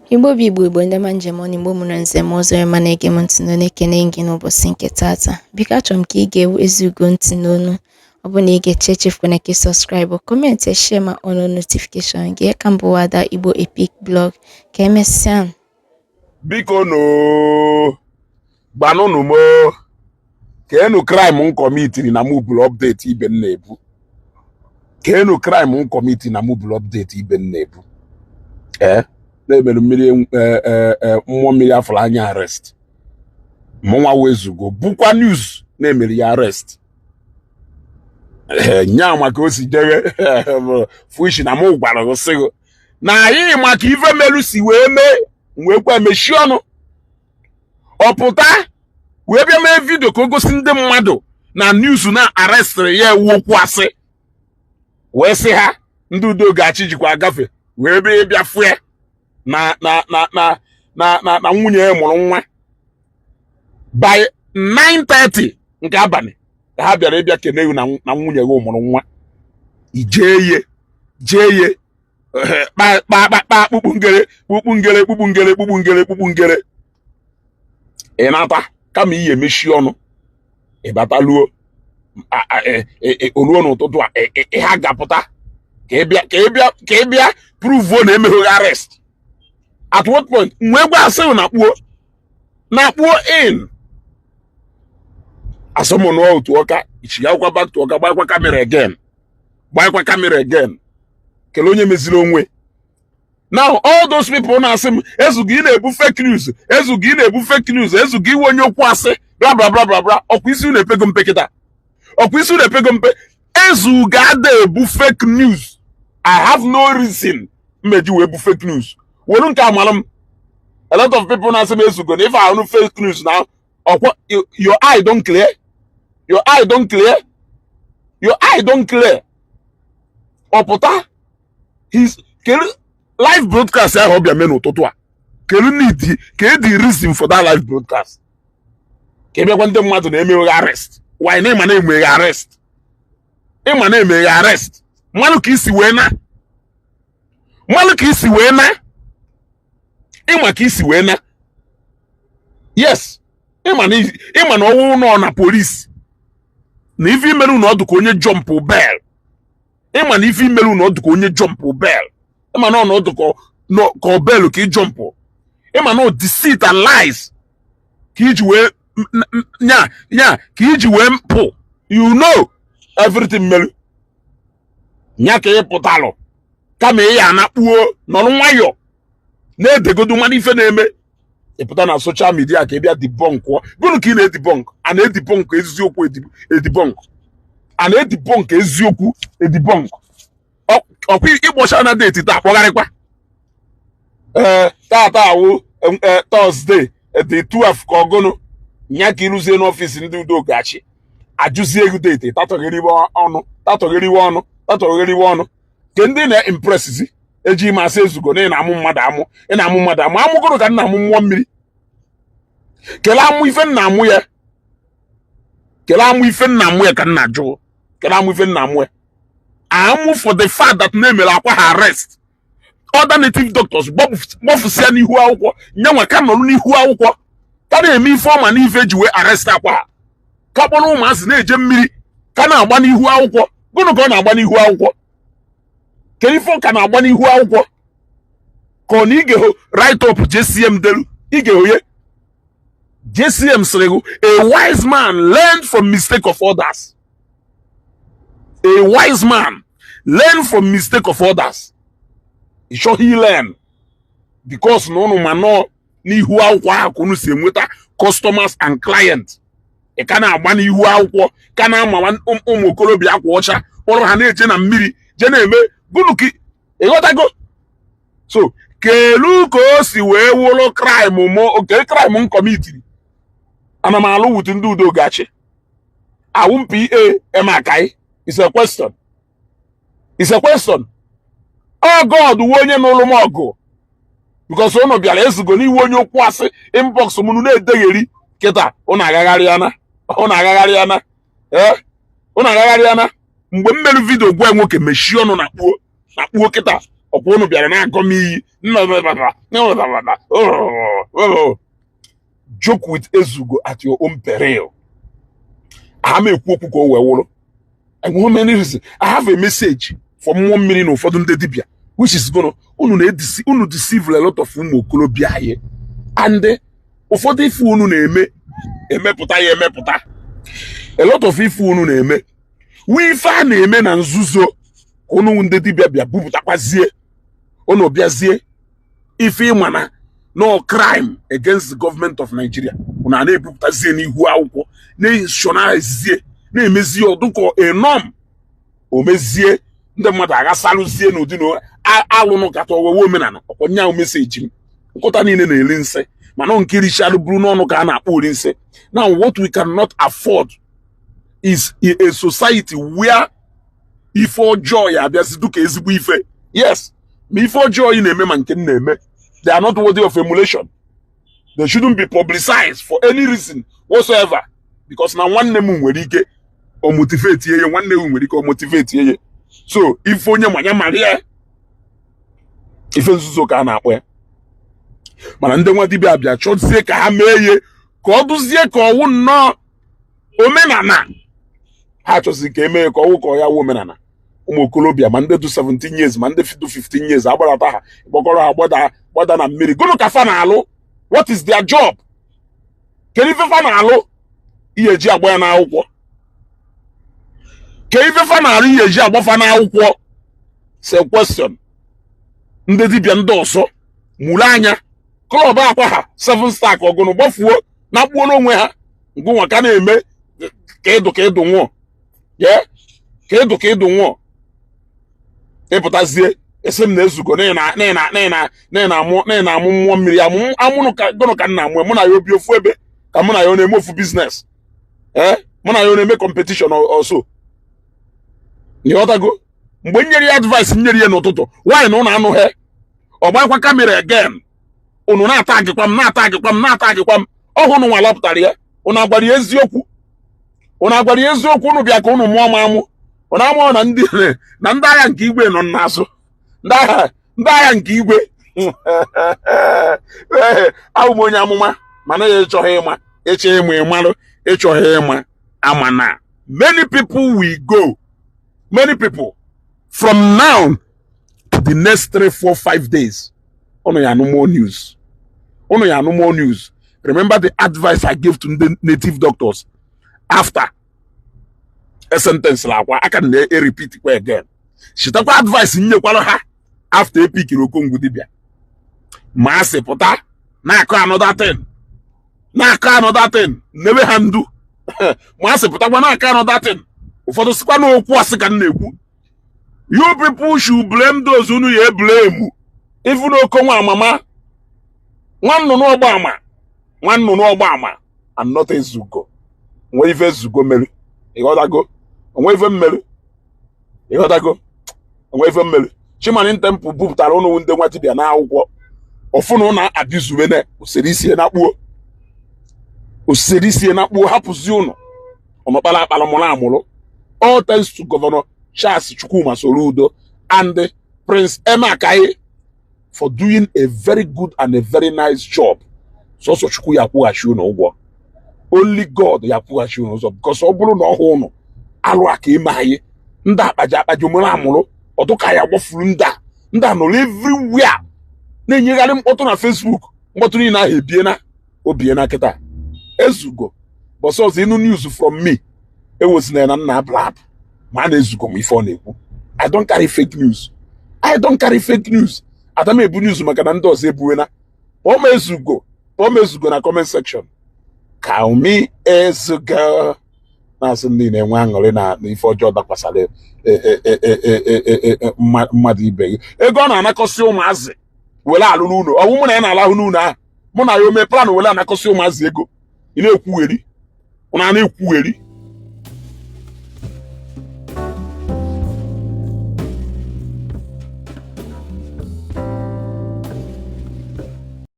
Igbo bụ Igbo, Igbo ndị ọma njem ọnụ, Igbo mụrụ nze m ọzọ ma na-ege m ntị n'onu, ekene gị n'ụbọchị nke tata. Biko, achọrọ m ka ị gee Ezeugo ntị n'onu. Ọ bụ na ị ga-eche, echefukwana ka ị subscribe, comment, share ma on notification gị. Ka mbụ Ada Igbo Epic Blog. Ka emesịa. Biko no, gbanụnụ mo keenu crime m commitiri na mụ bụrụ update ibe m na-ebu. Keenu crime m commitiri na mụ bụrụ update ibe m na-ebu. Ee, na-emerụ mmiri mmụọ mmiri afọrọ anya arrest mụnwa wezugo bụkwa news na-emere ya arrest. Ee, nya maka o si jebe fushi na mụ gwara gị sị na anyị maka ife merụ si wee mee, wee kwa mechie ọnụ. Ọ pụta wee bịa mee video ka o gosi ndị mmadụ na news na arrestịrị ya ewu okwu asị, wee sị ha ndị udo ga-achị jikwa agafe wee bịa ịbịa fue na nwunye ya mụrụ nwa by 9:30 nke abalị ka ha bịara ịbịa kene na nwunye ya mụrụ nwa. Ijee ye jee ye kpa kpa kpa kpa, kpukpu ngere, kpukpu ngere, kpukpu ngere, kpukpu ngere, kpukpu ngere. Ị nata kama iyi emechi ọnụ, ịbataluo oluo n'ụtụtụ a ha ga-apụta ka ị bịa ka ị bịa ka ị bịa prove na emegheghị arrest. At what point wee gwa asị na kpuo na kpuo in asọmụnụ otu ọka ichigakwa back to ọka, gbakwa camera again, gbakwa camera again. Kelee onye meziri onwe. Now all those people na-asị m, "Ezugo, ị na-ebu fake news. Ezugo, ị na-ebu fake news. Ezugo, iwe onye okwu asị, bla bla bla bla bla." Ọkwa isi unu epego mpe kịta, ọkwa isi unu epego mpe. Ezugo ada ebu fake news. I have no reason mmeji wee bu fake news welu nke amara m. A lot of people na-asị m, "Ezugo, na ife ahụ fake news na ọkwa." Your eye don clear, your eye don clear, your eye don clear. Ọ pụta his kelu live broadcast ahụ ọ bịa mee n'ụtụtụ a, kelu need ka the reason for that live broadcast, ka ị bịakwa ndị mmadụ na-emeghe arrest. Why na ịma na-emeghe arrest, ịma na-emeghe arrest? Mmanụ ka isi wee na, mmanụ ka isi wee na, ịma ka isi wee na. Yes, ịma na ọnwụ nọ na polisi na ife imerụ na ọdụ ka onye jump bail. Ịma na ife imerụ na ọdụ ka onye jump bail. Ịma na ọnọdụ ka ọ bail ka ị jump. Ịma na deceit and lies ka iji wee nya nya ka iji wee pụ. You know everything merụ nya ka ị pụtalụ kama ị ya anakpuo nọrọ nwayọ na-edegodu mmadụ ife na-eme. Ị pụta na social media ka ị bịa debunk. Gụnụ ka ị na-edebunk? A na-edebunk eziokwu, edebunk, a na-edebunk eziokwu, edebunk. Ọkwa ịgbọcha na date taa, kpọgharịkwa. Ee, tata awụ Thursday the 12 ka ọgụnụ nya ka ịrụzie n'office ndị udo gachi ajụzie ego date. Tatọgheriwe ọnụ, tatọgheriwe ọnụ, tatọgheriwe ọnụ ke ndị na-impressizi eji ime asị, "Ezugo, na ị na-amụ mmadụ amụ, ị na-amụ mmadụ amụ." Amụgoro ka m na-amụ mmụọ mmiri. Kelee amụ ife nna amụ ya, kelee amụ ife nna amụ ya ka nna jụụ. Kelee amụ ife nna amụ ya amụ for the fact that na-emere akwa ha arrest, other native doctors gbọfụsịa n'ihu akwụkwọ, nyanwa ka nọrọ n'ihu akwụkwọ ka na-eme ife ọma n'ife eji wee arrest akwa ha, ka kpọrọ ụmụazị na-eje mmiri, ka na-agba n'ihu akwụkwọ. Gụnụ ka ọ na-agba n'ihu akwụkwọ? Kedu ife ọ ka na-agba n'ihu akwụkwọ? Ka ọ na igeho write up JCM delu igeho ye. JCM sịrị gị, "A wise man learn from mistake of others. A wise man learn from mistake of others." Ị chọghị learn because na ụnụ ma nọ n'ihu akwụkwọ ahụ ka unu si enweta customers and clients. Ị ka na-agba n'ihu akwụkwọ, ka na-ama ụmụ okorobịa akwa ọcha, kpọrọ ha na-eje na mmiri je na-eme gụnụ ka ịghọtago. So kelu ka o si wee wụrụ crime mụ? Oke crime m commitiri, ana m alụ with ndị udo gachi awụ m pa emakai? Is a question, is a question. Ọ God wu onye n'ụlụ m ọgụ because ụnụ bịara ezugo n'iwu onye okwu asị inbox m na-edegheri kịta. Ụnụ agagharịana, ụnụ agagharịana, ee, ụnụ agagharịana. Mgbe m mere video gwa nwoke mechie ọnụ na kpuo na kpuo kịta, Ọkwa unu bịara na-agọ m iyi. Joke with Ezugo at your own peril. Aha m ekwu okwu ka o wee wụrụ. Enweghị many reason. I have a message for mmụọ mmiri na ụfọdụ ndị dibịa, which is gonna unu na-edisi unu deceive a lot of ụmụ okorobịa anyị, and ụfọdụ ife unu na-eme emepụta ya emepụta. A lot of ife unu na-eme wee ife a na-eme na nzuzo ka unu ndị dibịa bịa bupụtakwazie, unu bịazie ife ịma na no crime against the government of Nigeria, unu a na-ebupụtazie n'ihu akwụkwọ, na-nationalizie, na-emezie ọdụkọ enom o mezie ndị mmadụ aghasalụzie n'ụdị na alụnụ kata owewe omenala. Ọkwa nya message m, nkụta niile na-eri nsị, mana nke richalụ buru n'ọnụ ka a na-akpọ ori nsị. Now, what we cannot afford is a society where ife ọjọọ ya abịazi dịka ezigbo ife. Yes, ma ife ọjọọ ị na-eme ma nke m na-eme, they are not worthy of emulation. They shouldn't be publicized for any reason whatsoever, because na nwanne m nwere ike o motivate ya, nwanne m nwere ike o motivate ya. So ife onye manya mara ya, ife nzuzo ka a na-akpọ ya. Mana ndị nwa dibịa abịa chọzie ka ha mee ihe ka ọ dụzie ka ọwụ nnọọ omenala. Ha chọzi ka emee ka ọwụ ka ọ ya wụ omenala. Ụmụ okorobịa, ma ndị du 17 years, ma ndị du 15 years, agbarata ha, kpọkọrọ ha gbada gbada na mmiri. Gụnụ ka fa na-alụ? What is their job? Kedu ife fa na-alụ ihe eji agba ya n'akwụkwọ? Ka ife fa na-alụ ihe eji agbafa n'akwụkwọ? Say question. Ndị dibịa ndị ọzọ mụrụ anya club akwa ha seven star ka ọgụnụ gbafuo na kpuo n'onwe ha. Ngụnwa ka na-eme ka ịdụ ka ịdụ nwụọ ye, ka ịdụ ka ịdụ nwụọ. Ịpụtazie esi m na Ezugo na-amụ mmụọ mmiri amụnụ ka gụnụ ka nna amụ. Mụ na ya obi ofu ebe ka mụ na ya ọ na-eme ofu business, ee, mụ na ya ọ na-eme competition ọsọ. Ịghọtago? Mgbe m nyere ya advice, m nyere ya n'ụtụtụ nwaanyị na ụnụ anụghị, ọ gbakwa camera again, unu na-ata agịkwa m, na-ata agịkwa m, na-ata agịkwa m. Ọhụụ nwa lọpụtara ya, unu agwara ya eziokwu, unu agwara ya eziokwu. Unu bịa ka unu mụọ m amụ, unu amụọ na ndị agha nke igwe nọ n'azụ, ndị agha nke igwe. Abụ m onye amụma, mana ya ịchọghị ịma, ịchọ ịma ịmalụ, ịchọghị ịma ama na many people will go. Many people, from now to the next 3, 4, 5 days, unu ya anụ more news, unu ya anụ more news. Remember the advice I gave to the native doctors after a sentence la akwa aka na e repeat kwa again. Chitakwa advice nyekwara ha after epikiri Okongwu dibịa, ma a sị pụta na-akọ another thing, na-akọ another thing, nebe ha ndu. Ma a sị pụtakwa na-akọ another thing. Ụfọdụ sịkwa na okwu asị ka m na-ekwu. You people should blame those unu ya blame. Even okonwa amama, nwa nnụnụ ọgba ama, nwa nnụnụ ọgba ama, and not Ezugo. Nwe ife Ezugo mere, ịghọtago? Onwe ife mmeri, ịghọtago? Onwe ife mmeri Chimani Temple bupụtara ụnụ ndị nwa dibịa n'akwụkwọ ọfụna ụnụ abizubene osiri isi na kpuo, osiri isi na kpuo, hapụzi ụnụ ọnọkpara akpara mụrụ amụrụ. All thanks to Governor Charles Chukwuma Soludo and Prince Emeakayi for doing a very good and a very nice job. Sọsọ Chukwu ya akwụghachi unu ụgwọ. Only God ya akwụghachi unu ụzọ, because ọ bụrụ na ọhụ ụnụ alụ aka ime anyị ndị akpaji akpaji mụrụ amụrụ ọdụka ya gbafuru. Ndị a nọrọ everywhere na-enyegharị mkpọtụ na Facebook. Mkpọtụ niile ahụ ebiena obiena kịta. Ezugo bọsọ ọzọ ịnụ news from me, ewezina na nna blab ma a na-ezugo m ife ọ na-ekwu. I don't carry fake news. I don't carry fake news. Ada m ebu news maka na ndị ọzọ ebuwena. Kpọọ m Ezugo, kpọọ m Ezugo na comment section. Call me Ezugo. Na-asị ndị na-enwe aṅụrị na ife ọjọọ dakwasara mmadụ ibe gị, ego ọ na-anakọsị ụmụazị were alụrụ ụlọ ọwụ mụ na ya na-alahụ n'ụlọ ahụ, mụ na ya ome plan were anakọsị ụmụazị ego. Ị na-ekwugheri, ụna na-ekwugheri.